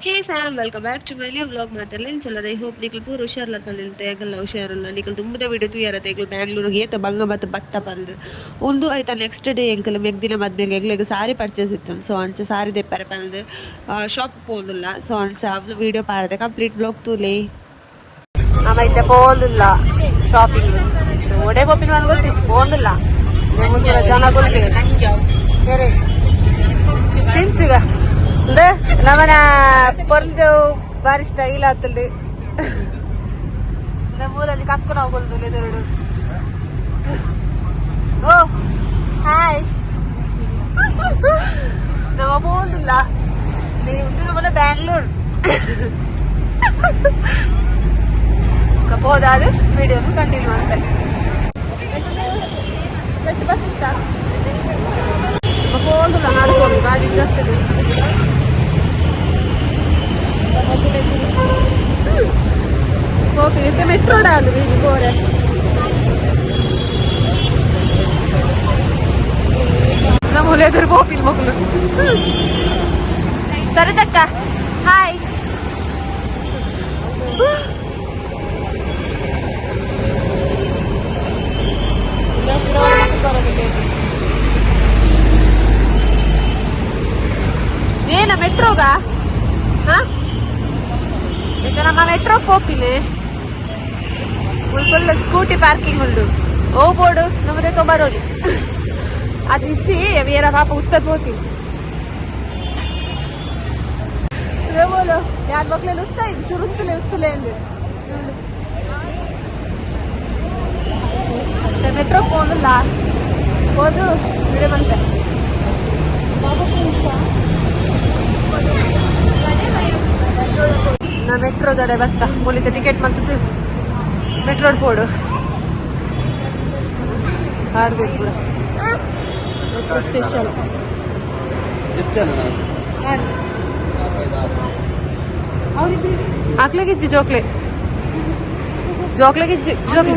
Hey fam, welcome back to my new vlog. ಮಾತಾಡಲಿ ಚಲೋ, I hope ನಿಕಲ್ ಪೂರ ಹುಷಾರ್ಲ ಪಂದಿಲ್ತೆ. ಎಂಕಲ್ಲ ಹುಷಾರಲ್ಲ. ನಿಕಲ್ ತುಂಬದ ವಿಡಿಯೋ ತೂಯರತ್ತೆ, ಎಂಕಲ್ ಬ್ಯಾಂಗ್ಳೂರಿಗೆ ಏತ ಬಂಗ ಬತ್ತ ಬತ್ತ ಪಂದು ಒಂದು ಆಯ್ತಾ. ನೆಕ್ಸ್ಟ್ ಡೇ ಎಂಕಲ್ ಮೆಗ್ದಿನ ಮದ್ಮೆಗೆ ಎಂಕ್ಲೆಗ್ ಸಾರಿ ಪರ್ಚೇಸ್ ಇತ್ತು. ಸೊ ಅಂಚ ಸಾರಿ ದೆಪ್ಪರೆ ಪಂದು ಶಾಪ್ ಪೋದಿಲ್ಲ. ಸೊ ಅಂಚ ಅವ್ಲು ವಿಡಿಯೋ ಪಾಡ್ದೆ. ಕಂಪ್ಲೀಟ್ ವ್ಲಾಗ್ ತೂಲೆ. ಆಮೈತೆ ಪೋದಿಲ್ಲ ಶಾಪಿಂಗ್. ಸೊ ಒಡೆ ಪೋಪಿನ ಒಂದು ಗೊತ್ತಿಸಿ ಪೋಂದಿಲ್ಲ. ಜನ ಗೊತ್ತಿಲ್ಲ ಸಿಂಚುಗ ನಮನ ಪೊರ್ಲು ಬಾರಿ ಸ್ಟೈಲ್ ಆತಲ್ರಿ. ಮೂಲಲ್ಲಿ ಕಕ್ಕು ನಾವು ಕೊಲ್ದು ಎದುರುಡು. ಓ ಹಾಯ್, ನಮ್ಮ ಪೋಂದಿಲ್ಲ ನೀವು ಬ್ಯಾಂಗ್ಳೂರ್ ಹೋದಾದ ವಿಡಿಯೋ ಕಂಟಿನ್ಯೂ ಅಂತ ಬೆಟ್ಟು ಬರ್ತಿತ್ತ ಪೋಂದಿಲ್ಲ. ನಡ್ಕೊಂಡು ಗಾಡಿ ಜತ್ತದೆ. ಹೋಗ್ತೀನಿ ಮೆಟ್ರೋ ಅದು ಈಗ ಬೋರೆ. ನಮ್ಮ ಎದುರು ಪೋಪಿಲ್ ಮಕ್ಕಳು. ಸರಿತಕ್ಕ, ಹಾಯ್. ಏನ ಮೆಟ್ರೋಗ? ಹಾ, ಇದು ನಮ್ಮ ಮೆಟ್ರೋ ಪೋಪಿಲೆ. ಫುಲ್ ಸ್ಕೂಟಿ ಪಾರ್ಕಿಂಗ್ ಉಂಡು. ಓ ಬೋರ್ಡು ನಮ್ಮದೇ ತೊಂಬರೋಲಿ. ಅದು ಇಚ್ಚಿ ಏರ ಪಾಪ ಉತ್ತದ ಪೋತಿ ಬೋಲು. ಯಾರು ಮಕ್ಳೆಲ್ಲ ಉತ್ತ ಇದು ಚುರುತ್ತಲೆ ಉತ್ತಲೆ ಎಂದು ಮೆಟ್ರೋ ಪೋದಿಲ್ಲ. ಹೋದು ಬಿಡೆ ಬಂತೆ. ನಾ ಮೆಟ್ರೋದಡೆ ಬತ್ತ ಮುಲಿತ ಟಿಕೆಟ್ ಮಂತದ್ದು ಮೆಟ್ರೋ ಪೋಡು ಆಡ್ಬೇಕು ಪೂರ ಮೆಟ್ರೋ ಸ್ಟೇಷನ್. ಎಷ್ಟು ಜನ ನಾವು? ಹಾಕ್ಲಿಕ್ಕಿಜ್ಜಿ ಜೋಕ್ಲೆ ಜೋಕ್ಲೆಗಿಜ್ಜಿ ಜೋಕ್ಲೆ.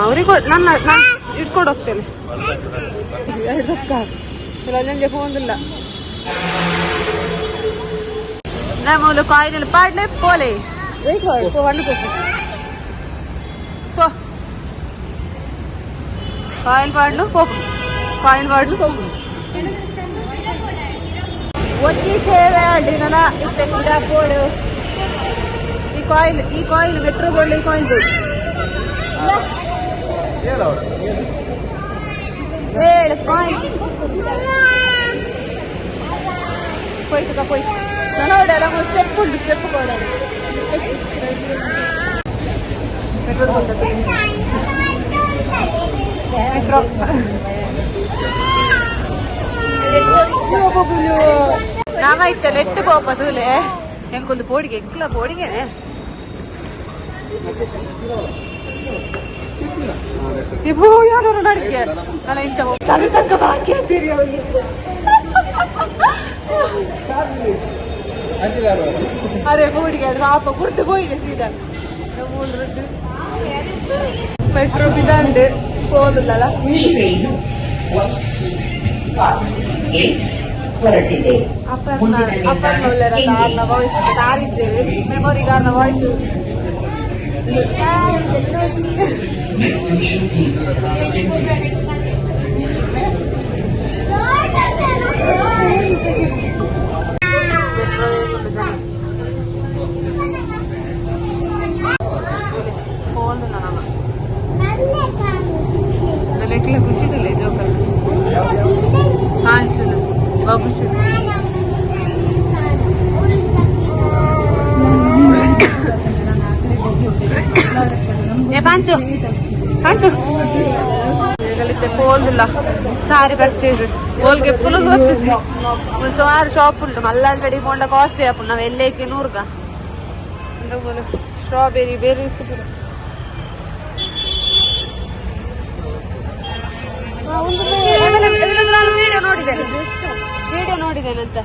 ಅವ್ರಿಗೆ ನನ್ನ ನಾನು ಇಟ್ಕೊಂಡು ಹೋಗ್ತೇನೆ. ನಂಗೆ ಫೋನ್ ಮೂಲು ಕಾಯಿನಲ್ಲಿ ಪಾಡ್ಲೆ ಪೋಲೆ ಹಣ್ಣು ಪೋ ಕಾಯಿಲ್ ಪಾಡ್ಲು ಪೋಪು ಕಾಯಿಲ್ ಪಾಡ್ಲು ಪೋಪು. ಒಂಜಿ ಸೇವೆ ಆಂಡ್ರಿ ನನ್ನ ಇತ್ತೆ ಪಿರ ಬೋಡು. ಈ ಕಾಯಿಲ್, ಈ ಕಾಯಿಲ್ ಮೆಟ್ರೋ ಬೋರ್ಡ್, ಈ ಕಾಯಿಲ್ ಬೋರ್ಡ್. ಏಳು ಕಾಯಿಲ್ ಪೋಯ್ತು ಪೋಯ್ತು. ನೋಡಲ್ಲ, ಸ್ಟೆಪ್ ಉಂಟು, ಸ್ಟೆಪ್ ಕೊಡ. ಮೆಟ್ರೋ ಮೆಟ್ರೋ ನಾವ ಇತ್ತೆ ನೆಟ್ಟು ಪೋಪ ತೂಲೆ. ಎಂಕೊಂದು ಪೋಡಿಗೆ ಎಂಕ್ಲ ಪೋಡಿಗೆನೆ. ಇಬ್ಬು ಯಾರು ನಡಿಕೆ ಅಲ್ಲ ಇಂಚ ಸರಿ ತನಕ ಬಾಕಿ ಅಂತೀರಿ ಅವ್ರಿಗೆ. ಅರೆ ಪೋಡಿಗೆ ಅದು ಪಾಪ ಕುರ್ತು ಪೋಯಿಗೆ ಸೀದಾ. ಮೆಟ್ರೋ ಬಿದಂಡು ಹೋದಲ್ಲ. ಈ ರೈಲು ಹೊರಟಿದೆ. ಅಪ್ಪನ ಅಪ್ಪನ ಕಾರ್ನ ವಾಯ್ಸ್ ತಾರಿದ್ದೇವೆ ಮೆಮೊರಿ ಕಾರ್ನ ವಾಯ್ಸ್. ಹೋಲ್ದು ನಮ್ಮ ನೆಕ್ಲೆ ಖುಷಿ ತುಲೆ ಜೋಕಲ್ ಹಾಂಚುಲು ಬಾಬುಷು. ಏ ಪಾಂಚು ಪಾಂಚು ಪೋಲ್ದಿಲ್ಲ ಸಾರಿ ಪರ್ಚೇಸ್ ಓಲ್ಗೆ ಫುಲ್ ಗೊತ್ತಿಜ್ಜಿ. ಸುಮಾರು ಶಾಪ್ ಉಂಟು. ಮಲ್ಲಾಲ್ ಕಡೆ ಪೋಂಡ ಕಾಸ್ಟ್ಲಿ ಆಪುಂಡು. ನಾವು ಎಲ್ಲೇಕೆ ನೂರ್ಗ ಸ್ಟ್ರಾಬೆರಿ ಬೆರೀಸ್ ನಾನು ವಿಡಿಯೋ ನೋಡಿದ್ದೇನೆ, ವಿಡಿಯೋ ನೋಡಿದ್ದೇನಂತ.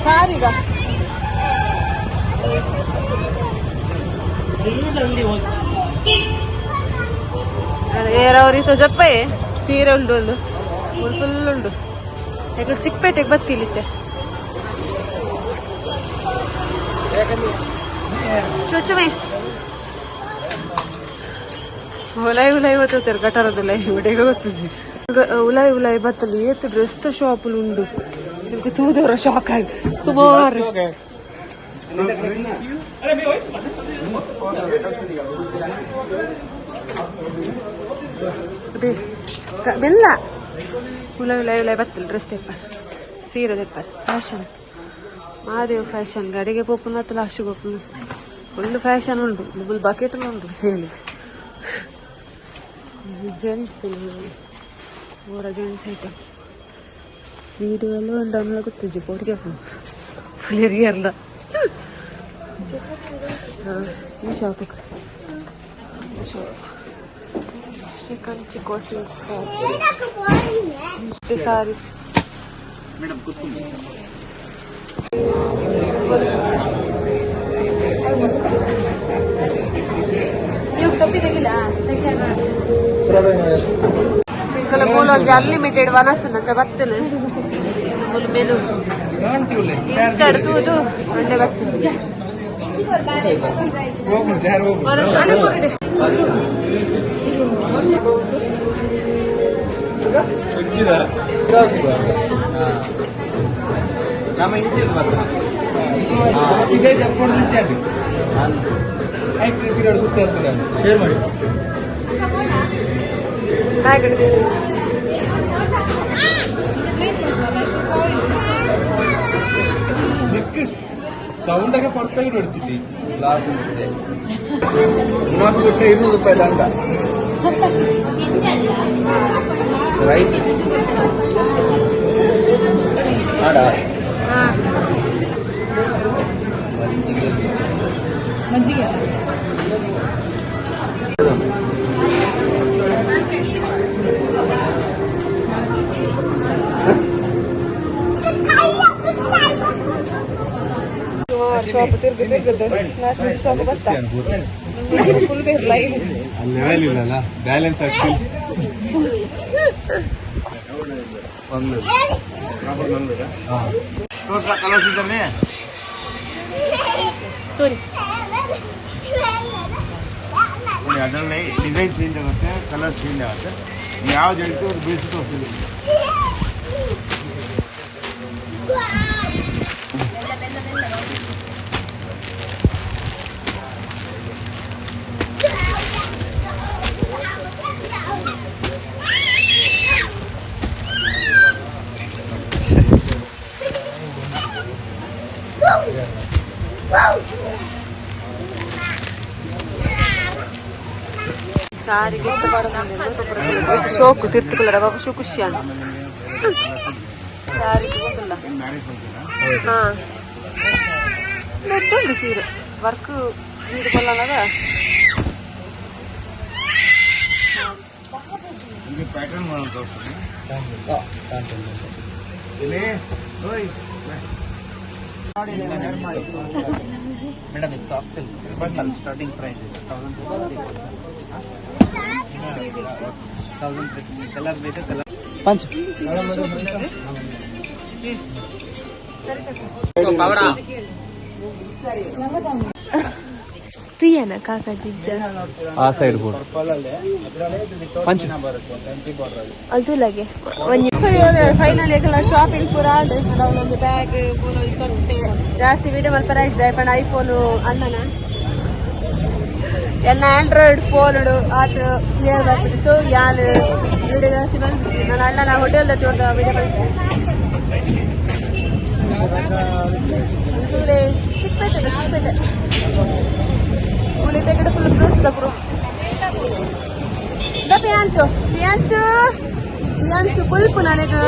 ಸಾರಿಗ ಏರವ್ರಿ ಜಪ್ಪೆ. ಸೀರೆ ಉಂಡು ಒಂದು ಫುಲ್ ಫುಲ್ ಉಂಡು. ಯಾಕಂದ್ರೆ ಚಿಕ್ಕಪೇಟೆಗೆ ಬತ್ತಿಲ್ಲಿತ್ತೆ. ಚುಚ್ಚುಮೆ ಉಲಾಯಿ ಉಲಾಯಿ ಬತ್ತುತ್ತಾರೆ ಗಟಾರದಲ್ಲ ಉಡೆಗೆ ಗೊತ್ತದೆ. ಉಲಾಯಿ ಉಲಾಯಿ ಬತ್ತಲು ಏತು ಡ್ರೆಸ್ ಶಾಪ್ ಉಂಡು. ನಿಮ್ಗೆ ತೂದವರ ಶಾಕ್ ಆಗಿ ಸುಮಾರು. ಅದೇ ಬೆಲ್ಲ ಉಲಾಯಿ ಉಲಾಯಿ ಉಲಾಯಿ ಬತ್ತಲು ಡ್ರೆಸ್ ತೆಪ್ಪ, ಸೀರೆ ತೆಪ್ಪ. ಫ್ಯಾಷನ್ ಮಹಾದೇವ್ ಫ್ಯಾಷನ್ ಗಡಿಗೆ ಪೋಪುನ ಲಾಸ್ಟ್ ಪೋಪುನ ಫುಲ್ ಫ್ಯಾಷನ್ ಉಂಟು. ಫುಲ್ ಬಕೆಟ್ ಉಂಟು ಸೇಲ್. ಜೆಂಟ್ಸ್ ಪೂರ ಜೆಂಟ್ಸ್ ಐಟಮ್. ವಿಡಿಯೋ ಎಲ್ಲ ಉಂಡು ಅನ್ನೋ ಗೊತ್ತಿಜ್ಜಿ. ಪೋಡಿಗೆ ಫುಲ್ ಎರಿಯರ್ಲ. ಈ ಶಾಪ್ ಶಾಪ್ ಶ್ರೀಕಾಂತ್ ಚಿಕೋ ಸಿಲ್ಕ್ಸ್ ಸಾರೀಸ್. ಮೇಡಮ್, ಕೂತ್ಕೊಂಡು. ನೀವು ಟೊಪ್ಪಿ ತೆಗಿಲ್ಲ. ಮೂಲ ಒಂಜಿ ಅನ್ಲಿಮಿಟೆಡ್ ವನಸು ನಂಚ ಬತ್ತಲು ಮೂಲು ಮೆನು ಇನ್ಸ್ಟಾಡ್ ತೂದು ಒಳ್ಳೆ ಬತ್ತಲು. ವನಸು ಅಲ್ಲಿ ಕೊರಡೆ. ನಮ್ಮ ಇಂಚಿಲ್ ಇದೇ ಜಪ್ಕೊಂಡು ಶೇರ್ ಮಾಡಿ. ಬ್ಯಾಗ್. ಸೌಂಡ್ ഒക്കെ പുറത്തേക്ക് എടുത്തിട്ട് ഗ്ലാസ് ഗ്ലാസ് വിട്ട് 200 ರೂಪಾಯಿ ದಂಡ. ರೈಸ್ ಆಡ. ಮಜ್ಜಿಗೆ. ಶಾಪ್ ತಿರ್ಗ ತಿರ್ಗದ ಲಾಸ್ಟ್ ಶಾಪ್ ಬತ್ತ ಫುಲ್ ಲೈನ್. ಅಲ್ಲಿ ಲೆವೆಲ್ ಇಲ್ಲಲ್ಲ, ಬ್ಯಾಲೆನ್ಸ್ ಆಗ್ತಿಲ್ಲ. ಮಂಗಳೂರು. ಹಾ. ತೋರ್ಸ ಕಲರ್ಸ್ ಇದ್ದಾನೆ. ತೋರಿಸಿ. ನೋಡಿ, ಅದರಲ್ಲಿ ಡಿಸೈನ್ ಚೇಂಜ್ ಆಗುತ್ತೆ, ಕಲರ್ಸ್ ಚೇಂಜ್ ಆಗುತ್ತೆ. ನೀವು ಯಾವ್ದು ಹೇಳ್ತೀವಿ ಅದು ಬೇಯಿಸಿ ತೋರಿಸಿದ್ದೀವಿ. ಸಾರಿಗೆ ಶೋಕು ತಿರ್ತುಕೊಳ್ಳರ ಬಾಬು ಶೋ ಖುಷಿ ಅಂತ ಸಾರಿಗೆ ಗೊತ್ತಿಲ್ಲ. Marriage function. ಹಾ, ದೊಡ್ಡ ಸೀರೆ ವರ್ಕ್ ಬೀಡ್ಕೊಲ್ಲದ. ನಿಮಗೆ ಪ್ಯಾಟರ್ನ್ ಮಾಡೋಣ ತೋರಿಸ್ತೀನಿ ಇಲ್ಲಿ. ಓಯ್. ಮೇಡಮ್, ಇದು ಸಾಫ್ಟ್ ಸಿಲ್ಕ್ ಸ್ಟಾರ್ಟಿಂಗ್ ಪ್ರೈಸ್ ಇದೆ 1000 13,050. ಕಲರ್ ಬೇಕು ಕಲರ್. ಪಂಚ್. ತುಯ್ಯನ ಕಾಕಾಜಿದ್ದ. ಆ ಸೈಡ್ ಬೋರ್ಡ್ ಪಂಚ್. ಬರುತ್ತೆ ಫ್ಯಾನ್ಸಿ ಬಾರ್ಡರ್ ಅಲ್ಲಿ. ಅಲ್ತುಲಗೆ ಒಂಜಿ. ಫೈನಲ್ ಏಕಲ್ಲ ಶಾಪಿಂಗ್ ಪೂರ ಆಂಡ್. ಒಂದು ಬ್ಯಾಗ್ ಪೂರ ತೊಟ್ಟೆ. ಜಾಸ್ತಿ ವಿಡಿಯೋ ಮಲ್ಪರ ಇದ್ದೆ ಪಂಡ ಐಫೋನು ಅಣ್ಣನ ಎಲ್ಲ ಆಂಡ್ರಾಯ್ಡ್ ಫೋನ್ ಆತ ಕ್ಲಿಯರ್ ಬರ್ತದೆ. ಸೊ ಯಾನ್ ವಿಡಿಯೋ ಜಾಸ್ತಿ ಬಂದು ನನ್ನ ಅಣ್ಣನ ಹೋಟೆಲ್ ವಿಡಿಯೋ ಬಂತು. ಚಿಕ್ಕಪೇಟೆ, ಚಿಕ್ಕಪೇಟೆ ಉಳಿದ ಕಡೆ ಫುಲ್ ಫ್ರೂಟ್ಸ್ ದಪುರು. The ಪಿಯಾಂಚು ಪಿಯಾಂಚು ಪಿಯಾಂಚು ಪುಲ್ಪು ನನಗೆ.